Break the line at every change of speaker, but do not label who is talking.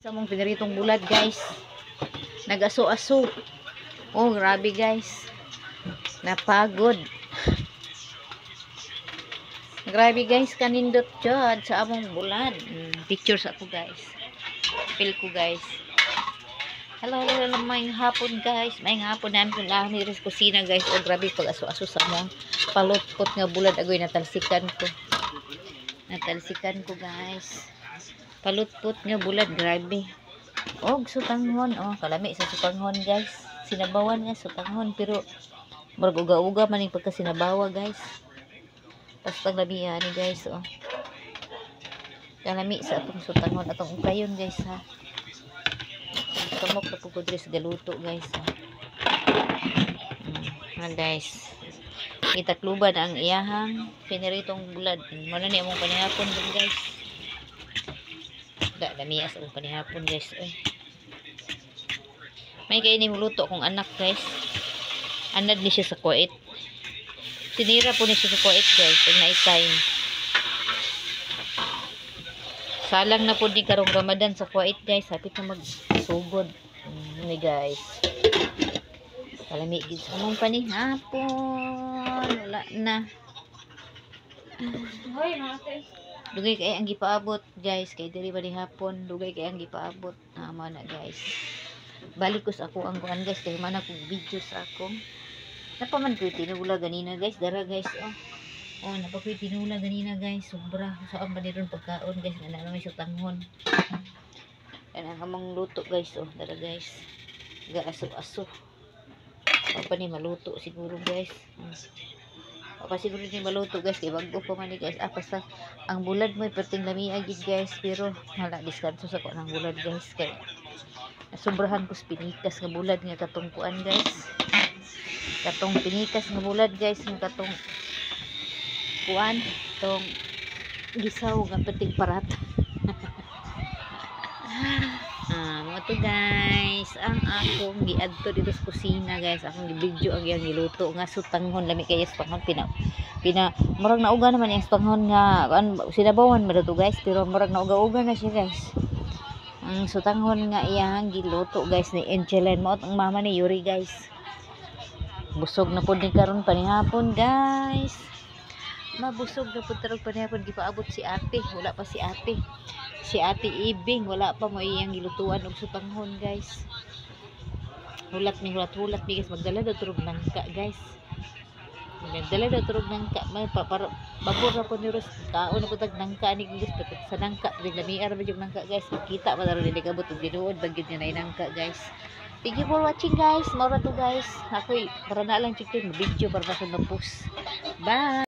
Sa mong piniritong bulad, guys. Nag-aso-aso. Oh, grabe, guys. Napagod. Grabe, guys, kanindot jud sa among bulad. Pictures ako, guys. Feel ko, guys. Hello, hello, hello, maayong hapon, guys. Maayong hapon namin kung namin diri sa kusina, guys. Oh, grabe pag aso-aso sa among palutpot nga bulad, agoy, natalsikan ko. Natalsikan ko, guys. Palutpot nga bulad, grabe. Og sutanghon, oh, kalami sa sutanghon, guys. Sinabawan nga sutanghon, pero murag uga-uga man ning pagka sinabawa, guys. Basta lamian ni, guys, oh. Kalami sa atong sutanghon, atong ukayon, guys, ha. Kamok na pud ko diri sa galuto, guys, ha. Guys. Itakluban ang iyahang piniritong bulad. Mao na ni among panihapon dun, guys. Da, lamias ang panihapon, guys. Ay. May kay ni muluto akong anak, guys. Anad ni siya sa Kuwait. Tinira po ni siya sa Kuwait, guys, pag night time. Salang na po ni karong Ramadan sa Kuwait, guys. Hapit na magsugod. Ni, guys. Kalami gid sa among panihapon. Wala na.
Hoy, mga te.
Dugay kay ang gipaabot, guys, kay diri ba ni hapon, dugay kay ang gipaabot. Tama na, guys. Balik ko sa ako ang kuan, guys, kay man ako video sa akong. Napaman ko tinula ganina, guys, dara, guys, oh. Oh, napa ko'y tinula ganina, guys, sobra. Saan ba ni ron pagkaon, guys, nga na may sutanghon. Yan ang among luto, guys, oh, dara, guys. Gaaso-aso. Pa ni maluto siguro, guys. Pa siguro ni maluto, guys, kay bago pa man ni, guys. Ah, basta ang bulad mo perting lamia gid, guys, pero hala, diskanso sa kuan ang bulad, guys, kay nasobrahan ko sa pinikas nga bulad nga katong kuan, guys, katong pinikas nga bulad, guys, nga katong kuan tong gisaw nga perting parat. Ah, mao to, guys, ang akong giadto dito sa kusina, guys. Akong gi-video ang iyang giluto nga sutanghon. Lami kay sutanghon. Pina pina murag nauga naman yung sutanghon nga kuan, sinabawan man to, guys, pero murag nauga-uga na siya, guys, ang sutanghon nga iyang giluto, guys, ni Angeline. Mao ang mama ni Yuri, guys. Busog na pud ni karon panihapon, guys. Mabusog na pud tarong panihapon. Gipaabot si ate. Wala pa si ate, si Ate Ibing, wala pa mo iyang gilutuan og sutanghon, guys. Hulat mi, hulat, hulat mi, guys. Magdala daw turog nangka, guys. Magdala daw turog nangka. May pa, para babor na po ni Ros, kaon na po tag nangka ni, guys. Pero sa nangka di lamiar ba yung nangka, guys. Kita pa daro dili kabot og tinuod ba gyud nga naay nangka, guys. Thank you for watching, guys. Mao ra to, guys. Ako'y para na lang chicken video para sa ma-post. Bye.